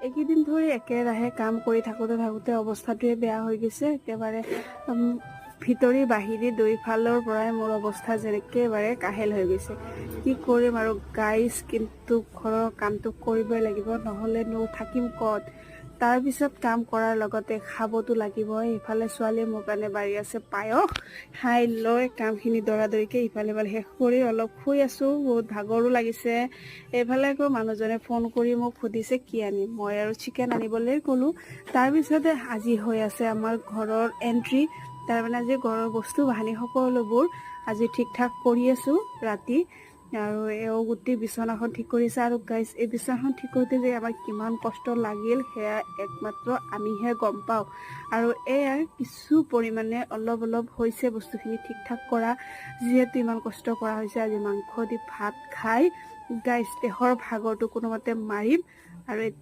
এইকেইদিন ধৰি একেৰাহে কাম কৰি থাকোঁতে থাকোঁতে অৱস্থাটোৱে বেয়া হৈ গৈছে একেবাৰে। ভিতৰি বাহিৰি দুইফালৰ পৰাই মোৰ অৱস্থা যেন একেবাৰে কাহেল হৈ গৈছে। কি কৰিম আৰু গাইজ, কিন্তু ঘৰৰ কামটো কৰিবই লাগিব, নহ'লেনো থাকিম ক'ত? তাৰপিছত কাম কৰাৰ লগতে খাবতো লাগিবই। ইফালে ছোৱালীয়ে মোৰ কাৰণে বাঢ়ি আছে পায়স। খাই লৈ কামখিনি দৌৰা দৌৰিকৈ ইফালে সিফালে শেষ কৰি অলপ শুই আছোঁ, বহুত ভাগৰো লাগিছে। এইফালে আকৌ মানুহজনে ফোন কৰি মোক সুধিছে কি আনিম। মই আৰু চিকেন আনিবলৈ ক'লোঁ। তাৰপিছতে আজি হৈ আছে আমাৰ ঘৰৰ এণ্ট্ৰি। তাৰমানে আজি ঘৰৰ বস্তু বাহানি সকলোবোৰ আজি ঠিক ঠাক কৰি আছোঁ ৰাতি। আৰু এওঁ গোটেই বিচনাখন ঠিক কৰিছে। আৰু গাইজ, এই বিচনাখন ঠিক কৰোঁতে যে আমাৰ কিমান কষ্ট লাগিল, সেয়া একমাত্ৰ আমিহে গম পাওঁ। আৰু এয়া কিছু পৰিমাণে অলপ অলপ হৈছে বস্তুখিনি ঠিক ঠাক কৰা, যিহেতু ইমান কষ্ট কৰা হৈছে। আজি মাংস দি ভাত খাই গাইজ দেহৰ ভাগৰটো কোনোমতে মাৰিম। আৰু এতিয়া